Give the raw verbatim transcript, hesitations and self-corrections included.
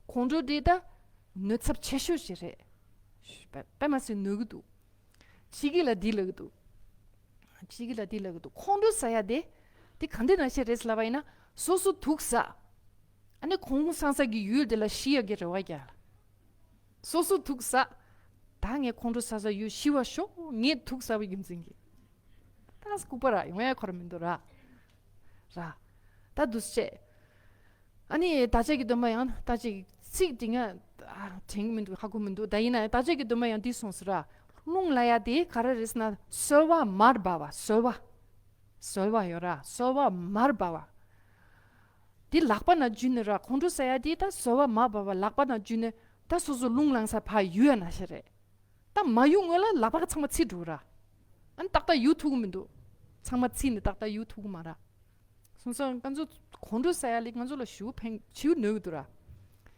ཁོང་ཁྲོ་དེ་ད་གནོད་ཚབས་ཆེ་ཤོས་ཤིག་རེད། དཔེ་མ་སྲིད་གནོད་གི་འདུག་ཕྱི་གི་ལ་འདི་ལབ་གི་འདུག་ཕྱི་གི་ལ་འདི་ལབ་གི་འདུག་ཁོང་ཁྲོ་ཟ་ཡ་དེ། དེ་ག་འདྲ་ན་ཤེས་རེད་ལབ་པ་ཡིན་ན། སོ་སོ་དུག་ཟ། ཨ་ནི་གོང་སང་ས་གི་ཡུལ་དེ་ལ་ཤི་ཡ་གི་རེ་བ་རྒྱག་ལ། སོ་སོ་དུག་ཟ། ད་ངས་ཁོང་ཁྲོ་ཟ་ཟ་ཡོད་ཤི་བ་ཤོག་ངས་དུག་ཟ་བའི་རྒྱུ་མཚན་གྱིས། ད་ལྐུགས་པ་ར་ཡོང་ཡ་ཁོ་ར་མི་འདུག་ར། ར། ད་འདུག་སེ་བྱས། ཨ་ནི་བརྡ་ཆད་ཀྱི་སྡོམ་པ་ཡང་བརྡ་ཆད་ཀྱི་ཚིག་དེ་ང་ཨ་དྲན་གྱི་མི་འདུག་ཧ་གོ་མི་འདུག་ད་ཡིན་ན་ཡང་བརྡ་ཆད་ཀྱི་སྡོམ་པ་ཡང་འདི་གསུངས་སོང་ར། རླུང་ལ་ཡ་དེ་ག་རེ་རེད་ཟེར་ན་སོལ་བ་མར་འབབ་པ་སོལ་བ། སོལ་བ་ཡོད་ར་སོལ་བ་མར་འབབ་པ། དེ་ལག་པ་ན་འཇུས་ནས་ར་ཁོང་ཁྲོ་ཟ་ཡ་དེ་ད་སོལ་བ་མར་འབབ་པ་ལག་པ་ན་འཇུས་ནས་ད་སོ་སོ་རླུང་ལངས་ས་ཕར་གཡུག་ཡ་ན་ཤེས་རེད། ད་མ་གཡུག་སྔོན་ལ་ལག་པ་ཚང་མ་ཚིག་འགྲོ་ར། ཨ་ནི་ཏག་ཏག་གཡུག་ཐུབ་ཀྱི་མི་འདུག་ཚང་མ་ཚིག་ནས་ཏག་ཏག་གཡུག་ཐུབ་ཀྱི་མ་ར། སོང་ཙང་ང་ཚོ་ཁོང་ཁྲོ་ཟ་ཡ་ལས་ང་ཚོ་ལ་ཞེ་པོ་ཕན་ཞེ་པོ་གནོད་ཀྱི་འདུག་ར།